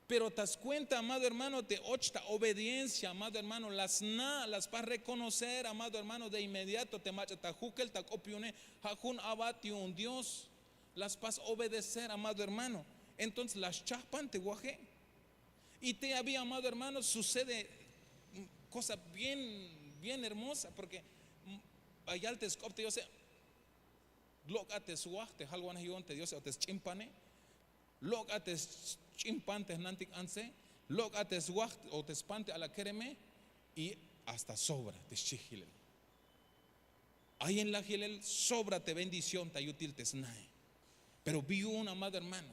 Pero ta skuenta amado hermano te och ta obediencia amado hermano la sna la spas rekonocer amado hermano de inmediato te mach'a ta jukel ta k'op yu'une. Ja' jun abat yu'un dios. La spas obedecer amado hermano. Entonces la schajpan te waje. Y te abi amado hermano sucede. Cosa bien bien hermosa porke ayal te sk'op te diose. Lok'a te swaj te jalwanej yu'un te diose o te sch'impane. Lok'a te sch'impan te jnantik antse. Lok'a te swaj o te span te alakereme. Y hasta sobra te xchijilel. Ayen la jilel sobra te bendición ta yutil te snae. Pero bi yu'un amado hermano.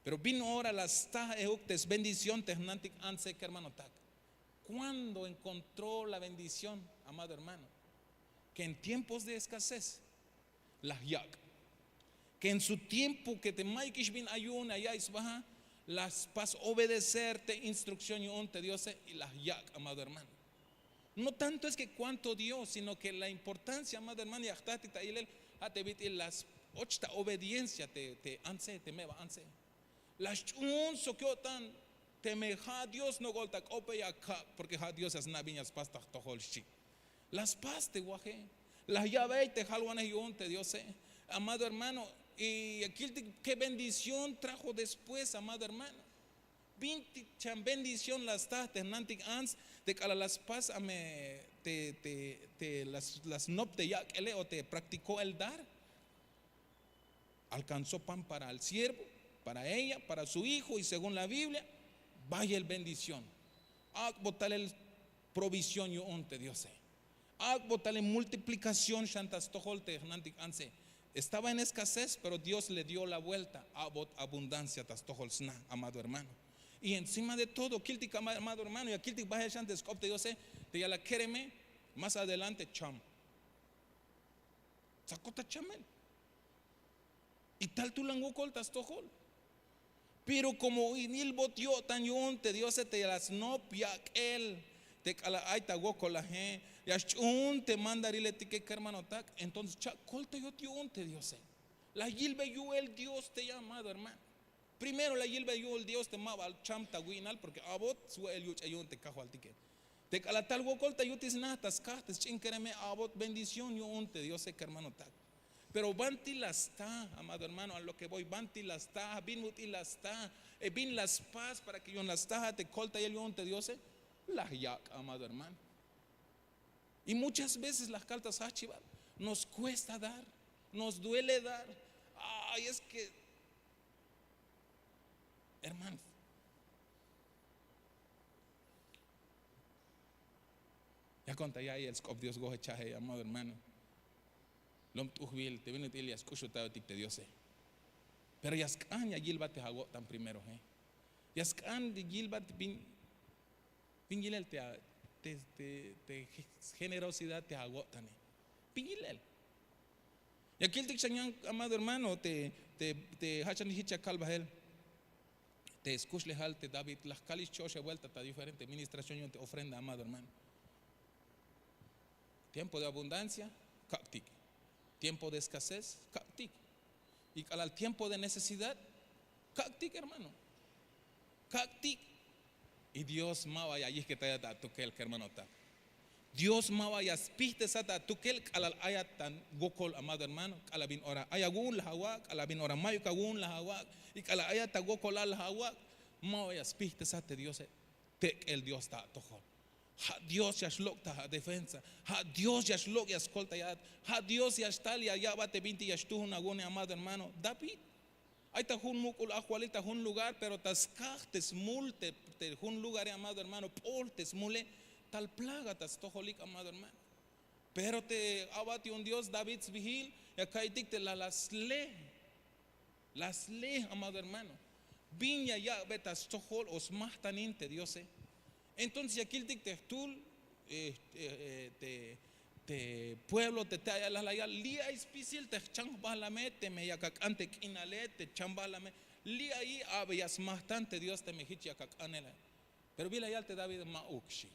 Pero bin ora la staj ejuk te sbendición te jnantik antse kermanotak. Kuando enkontró la bendición amado hermano, ke en tiempos de eskasez la jyak'. Ke en su tiempo ke te mayuk ix bin ayun ayay sbaha la spas obedecer te instrukción yu'un te diose. Y la jyak' amado hermano. No tanto es ke kuanto dios sino ke la importancia amado hermano ya jtajtik ta ilel. Ja' te bit'il la s-och ta obediencia te antse te me'ba antse. La sch'uhun sok yo'tan teme ja' dios nok'ol ta k'ope ya kak' porke ja' dios ya sna' bin ya spas ta jtojol xchi. La spas te waje. La ya'bey te jalwanej yu'un te diose. Amado hermano, y ya kiltik ke bendición trajo después amado hermano. Bintik chan bendición la sta te jnantik ants te k'alal la spas ame te la snop te yak'ele o te praktikó el dar. Alkanzó pan para el siervo, para ella, para su hijo y según la biblia. Bayel bendición. Ak'bot talel provisión yu'un te diose. Ak'bot talel multiplikación xan ta stojol te jnantik antse. Estaba en eskasez pero dios le dio la buelta. Ak'bot abundancia ta stojol sna amado hermano. Y encima de todo kiltik amado hermano ya kiltik bahel xan te sk'op te diose. Te ya la kereme más adelante cham. Tsakot ta chamel. Y tal tulan wokol ta stojol. Pero komo in ilbot yo'tan yu'un te diose te la snop yak'el te k'alal ay ta wokolaje ya sch'uhun te mandariletike kermanotak. Entonces cha'koltayot yu'un te diose. La yilbe yu'el dios te llamado hermano. Primero la yilbe yu'el dios te ma ba cham ta wi'nal porke abot swe'el yuch'e yu'un te kajwaltike. Te k'alal tal wokol ta yutil sna ta skaj te sch'in kereme abot bendición yu'un te diose kermanotak. Pero banti la sta amado hermano a lo ke voy banti la sta bin ut'il la sta? Bin la spas para ke yu'un la sta a te koltayel yu'un te diose. La yak' amado hermano. Y muchas veces la jkal ta sjajchibal nos kuesta dar. Nos duele dar. Ay es ke Hermanos, ya konta ya ay el sk'op dios goje cha'je amado hermano. Lom t'ujbil te bin ut'il ya sk'uxutayotik te diose. Pero ya sk'an ya yilbat te awo'tan primeroje. Ya sk'an yilbat bin yilel te generosidad te awo'tane. Bin yilel. Ya kiltik xan yan amado hermano te hachan hich ya kalbajel te skuxlejal te david laj kalix cho'oxe vuelta ta diferente ministración yu'un te ofrenda amado hermano. Tiempo de abundancia, kak'tik. Tiempo de eskasez, kak'tik. Y k'alal tiempo de necesidad, kak'tik hermano. Kak'tik. Y dios ma ba ya yijketayat atukel kermanotak. Dios ma ba ya spijtesat atukel k'alal ayat ta wokol amado hermano k'alal bin ora ay awu'un laj awak' k'alal bin ora mayuk awu'un laj awak'. Y k'alal ayat ta wokolal laj awak'. Ma ba ya spijtesat te diose. Tek'el dios ta atojol. Ja' dios ya xlok' ta adefensa. Ja' dios ya xlok' ya skoltayat. Ja' dios ya xtal ya ya'bat te bintik ya xtuhun awu'une amado hermano david. Ay ta jun muk'ul ajwalil ta jun lugar pero ta skaj te smul te jun lugare amado hermano p'ol te smule. Tal plaga ta stojolik amado hermano. Pero te a'bat yu'un dios david sbihil ya ka'iytik te la la sle. La sle amado hermano. Bin ya yak'be ta stojol o smajtanin te diose. Entonces ya kiltik te jtul te pueblo te te ayalaj la yal li' ay spisil te jchan jbahlame teme yak ak'an te k'inale te chambajlame. Li' ayi a'be ya smajtan te dios teme hich yak ak'anel. Pero bila yal te david ma'uk xi.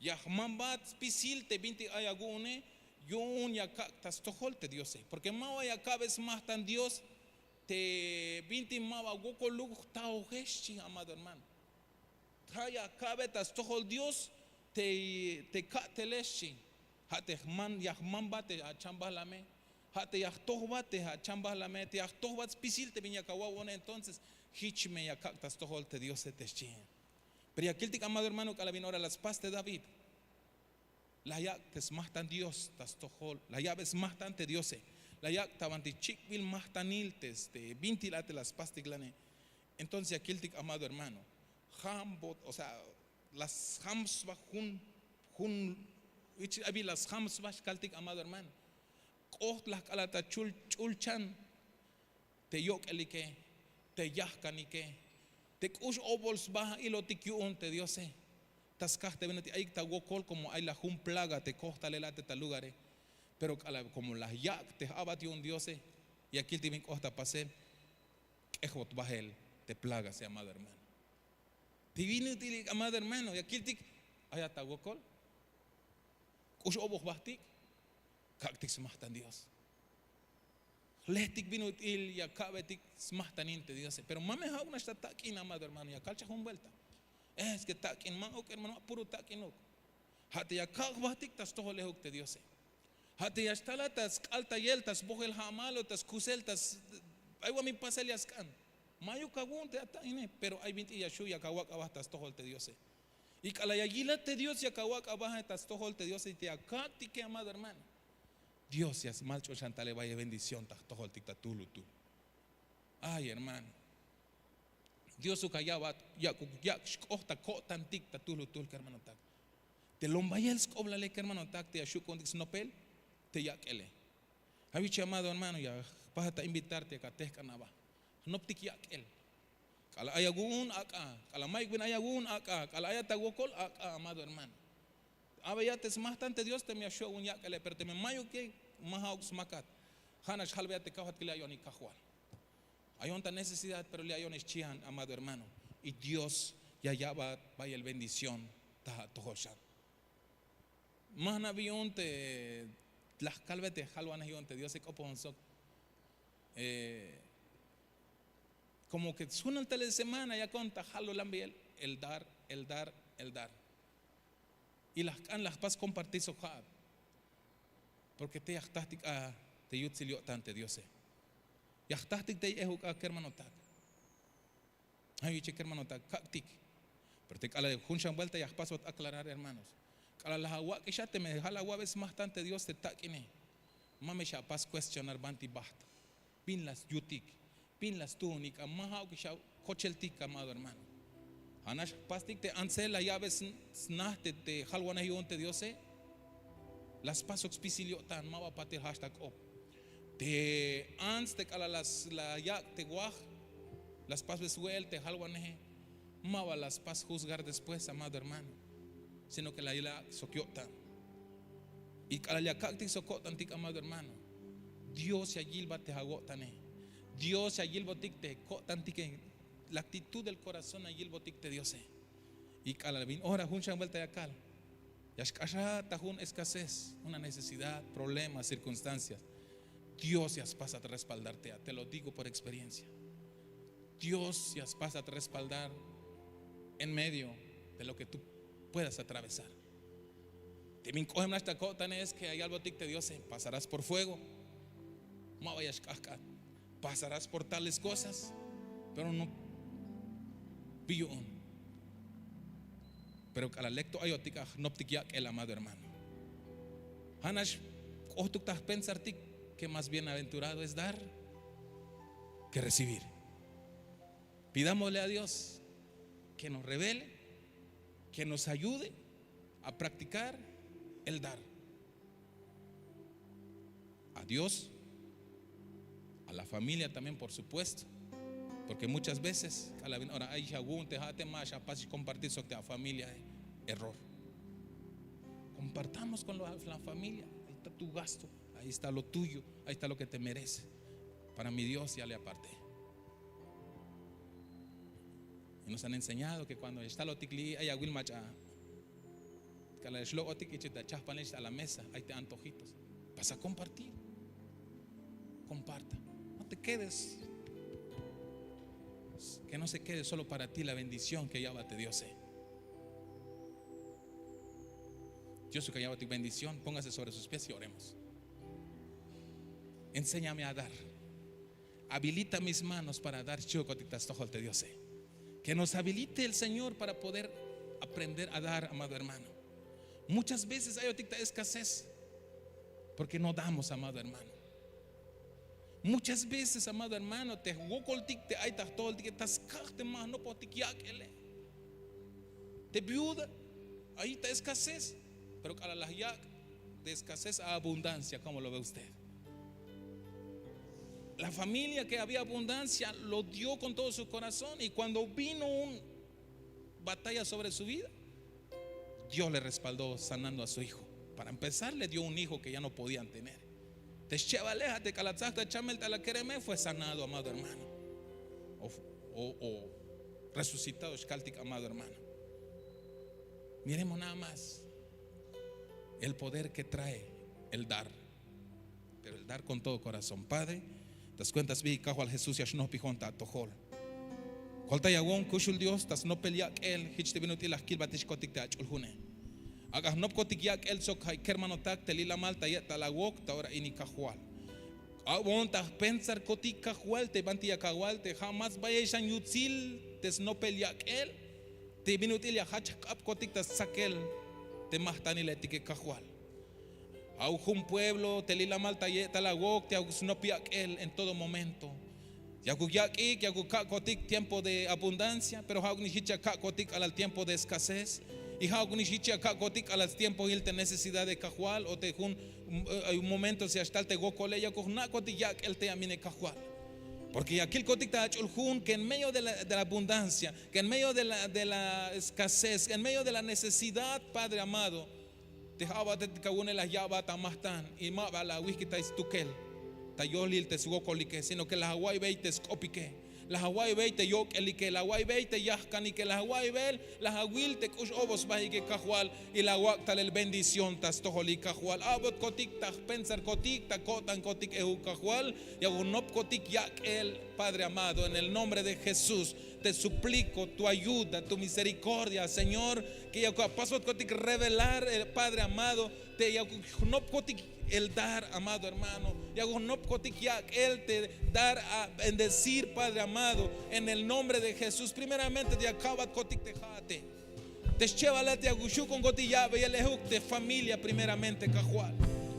Ya jmanbat spisil te bintik ay awu'une. Yu'un ya kak' ta stojol te diose porke ma ba ya ka'be smajtan dios. Te bintik ma ba wokoluk jtaojex xchi amado hermano. Ja' ya ka'be ta stojol dios te ka'telex xchi. Ja' te ya jmanbat te achambajlame. Ja' te ya jtojbat te achambajlame te ya jtojbat spisil te bin yak awa'bone entonces. Jich me ya kak' ta stojol te diose te xchi. Pero ya kiltik amado hermano k'alal bin ora la spas te david. La yak' te smajtan dios ta stojol la ya'be smajtan te diose. La yak' ta banti chik'bil majtanil te bintil a te la spastik lane. Entonces ya kiltik amado hermano. Jambot o sea la sjam sba jun jun. Ichil abi la sjam sba xkaltik amado hermano. K'oht laj k'alal ta ch'ulchan te yok'elike te yajkanike te k'ux obol sba ilotik yu'un te diose. Ta skaj te bin ut'il ayik ta wokol komo ay la jun plaga te kojtalel a te ta lugare. Pero k'alal komo la yak' te j'abat yu'un diose ya kiltik bin k'oht ta pasel. K'ejbot bahel te plaga se amado hermano. Te bin ut'il amado hermano ya kiltik ay a ta wokol. K'ux oboj bahtik. Kak'tik smajtan dios. Jlehtik bin ut'il ya ka'betik smajtanin te diose pero ma me ja'uk nax ta tak'in amado hermano ya kalchaj jun buelta. Es ke tak'in ma'uk hermano ma puro tak'inuk. Ja' te ya kak' jbahtik ta stojol ejuk te diose. Ja' te ya xtalat ta sk'altayel ta sbojel ja'mal o ta skusel ta ay wa mi pasel ya sk'an. Mayuk awu'un te ata ine pero ay bin t'i ya xu' ya kawak' aba ta stojol te diose. Y k'alal ya yilat te dios ya kawak' aba ta stojol te diose y te ya kak'tike amado hermano. Dios ya smal ch'ul xan tale bayel bendición ta jtojoltik ta tuhlutul. Ay hermano. Diosuk aya'bat yak'uk yak' xk'oht ta ko'tantik ta tuhlutul kermanotak. Te lom bayel sk'oblale kermanotak te ya xu' ku'untik snopel te yak'ele. Awich' amado hermano ya jpajat ta invitar te yak atehk'an aba. Jnoptik yak'el. K'alal ay awu'un ak'a. K'alal mayuk bin ay awu'un ak'a k'alal ayat awokol ak'a amado hermano. Abeya te smajtan te dios teme ya xu' awu'un yak'ele pero teme mayuke ma ja'uk smakat. Ja' nax jalbeya te kajwaltik li' ayo'onik kajwal. Ayon ta necesidad pero li' ayo'onik xchihan amado hermano. Y dios ya ya'bat bayel bendición ta atojol xan. Ma jna' bi yu'un te la jkalbe te jalwanej yu'un te diose k'opojun sok. Komo ke sjunal tal semana yakon ta jalwalan bi el dar el dar el dar. Y la jk'an la jpas kompartir sok ja'at. Porke te ya jtajtik a te yutsil yo'tan te diose. Ya jtajtik tey ehuk a kermanotak. Ay wiche kermanotak kak'tik. Pero te k'alal jun xan buelta ya jpasbat aklarar hermanos. K'alal la awak'ixa teme ja' la awa'be smajtan te dios te tak'ine. Ma me xapas kuestionar banti baht. Bin la yutik. Bin la stuunik a ma ja'uk xa kocheltik amado hermano. Ja'nax jpastik te antes la ya'be sna te jalwanej yu'un te diose. La spasok spisil yo'tan ma ba patil ja'ax ta k'op. Te ants te k'alal la yak' te waj la spasbe swe'el te jalwaneje. Ma ba la spas juzgar después amado hermano, sino ke la yak' sok yo'tan. Y k'alal ya kak'tik sok ko'tantik amado hermano, dios ya yilbat te awo'tane. Dios ya yilbotik te ko'tantike. La aktitud del korazón ya yilbotik te diose. Y k'alal bin ora jun xan buelta ya kal, ya xk'axat ta jun escasez, una necesidad, problemas, circunstancias, dios ya spasat respaldarte a te lo digo por experiencia. Dios ya spasat respaldar en medio de lo ke tu puedas atravesar. Te bin k'ojem nax ta ko'tane es ke ya yalbotik te diose pasarás por fuego. Ma ba ya xk'ahk'at, pasarás por tales kosas, pero no bi yu'un. Pero k'alal lek to ayotik a jnoptik yak'el amado hermano. Ja'nax k'ohtuk ta jpensartik ke mas bienaventurado es dar ke recibir. Pidámosle a dios ke nos revele, ke nos ayude a praktikar el dar a dios, a la familia también por supuesto. Porke muchas veces k'alal bin ora ay xawu'un te ja'ate ma xapas xkompartir sok te afamilia. Error. Kompartamos kon la familia. Ahí esta tu gasto, ahí esta lo tuyo, ahí esta lo ke te merece. Para mi dios ya le aparté. Y nos han enseñado ke kuando ya xtalotik li'i ay awil mach'a k'alal ya xlok'otik ich'it achahpanil a la mesa ay te antojitos. Pasa kompartir. Komparta. No te kedes. Ke no se kede solo para ti la bendición ke ya'bat te diose. Dios ke ya'batik bendición póngase sobre sus pies y oremos. Enséñame a dar. Habilita mis manos para dar xchihokotik ta stojol te diose. Ke nos habilite el señor para poder aprender a dar amado hermano. Muchas veces ayotik ta escasez porke no damos amado hermano. Muchas veces amado hermano te jwokoltik te ay ta jtojoltike ta skaj te ma jnopotik yak'ele. Te viuda ahí ta escasez, pero k'alal la yak' de escasez a abundancia como lo ve usted. La familia ke había abundancia lo dio kon todo su korazón y kuando vino un batalla sobre su vida, dios le respaldo sanando a su hijo. Para empezar le dio un hijo ke ya no podian tener. Te xchebaleja te k'alal tzaj ta chamel ta la kereme fue sanado amado hermano. O resucitado xkaltik amado hermano. Miremos nada más el poder ke trae el dar. Pero el dar kon todo korazón padre, ta skuenta sbihik kajwal jesús ya xnohpijon ta atojol. Koltayawon kuxul dios ta snopel yak'el hich te bin ut'il la jkilbatixkotik te ach'uljune. Ak'a jnopkotik yak'el sok ha' kermanotak te lilamal ta ye'tal awok ta ora ini kajwal. Awon ta jpensarkotik kajwal te banti ya kajwal te ha' ma sbayex xan yutsil te snopel yak'el. Te bin ut'il ya jach jk'apkotik ta stsakel te majtaniletike kajwal. Awuk jun pueblo te lilamal ta ye'tal awok te awuk snop yak'el en todo momento. Yakuk yak'ik yakuk kak'kotik tiempo de abundancia pero ha'uk nix hich ya kak'kotik k'alal tiempo de escasez. Y ha'uk nix hich ya kak'kotik k'alal tiempo hil te necesidad de kajwal o te jun momentos ya xtal te wokole yakuk jna'kotik yak'el te amine kajwal. Porke ya kilkotik ta ach'ul jun ke en medio de la abundancia, ke en medio de la escasez, en medio de la necesidad padre amado, te j'a'batetik awu'une la ya'bat amajtan y ma ba la awihkitay stukel ta yolil te swokolike sino ke la awa'iybey te sk'opike, la awa'iybey te yok'elike, la awa'iybey te yajkanike, la awa'iybey la awil te k'ux obos bahike kajwal. Y la awak' talel bendición ta stojolik kajwal a'botkotik ta jpensarkotik ta ko'tankotik ehuk kajwal. Yakuk jnopkotik yak'el padre amado en el nombre de jesús. Te supliko tu ayuda tu miserikordia señor, ke yakuk apasbotkotik revelar padre amado, te yakuk jnopkotik el dar amado hermano, yakuk jnopkotik yak'el te dar a bendecir padre amado, en el nombre de jesús primeramente te ya ka'batkotik te ja'ate. Te xchebale te yakuk xhukonkotik ya'beyel ehuk te familia primeramente kajwal.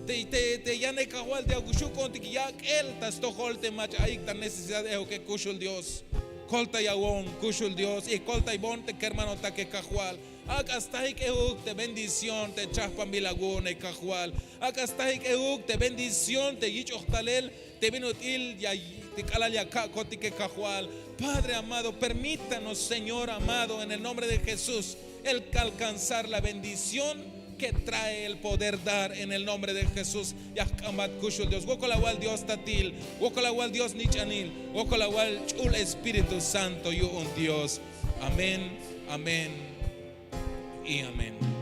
Te, te, te yan e Kajwal te ya xuk'untik yak'el ta stojol te mach'a ayik ta necesidad ejuke kuxul Dios. Koltayawon kuxul Dios y koltaybon te kermanotak e Kajwal. Ak'a stajik ejuk te bendición te chajpanbil awu'un e Kajwal. Ak'a stajik ejuk te bendición te yich'oj talel te bin ut'il ya te k'alal ya kak'kotik e Kajwal. Padre amado, permítanos, Señor amado, en el nombre de Jesús, el alcanzar la bendición que trae el poder dar en el nombre de Jesús. Ya jk'ambat kuxul Dios, wokol awal Dios tatil, wokol awal Dios nich'anil, wokol awal ch'ul Espíritu Santo yu'un Dios. Amén, amén y amén.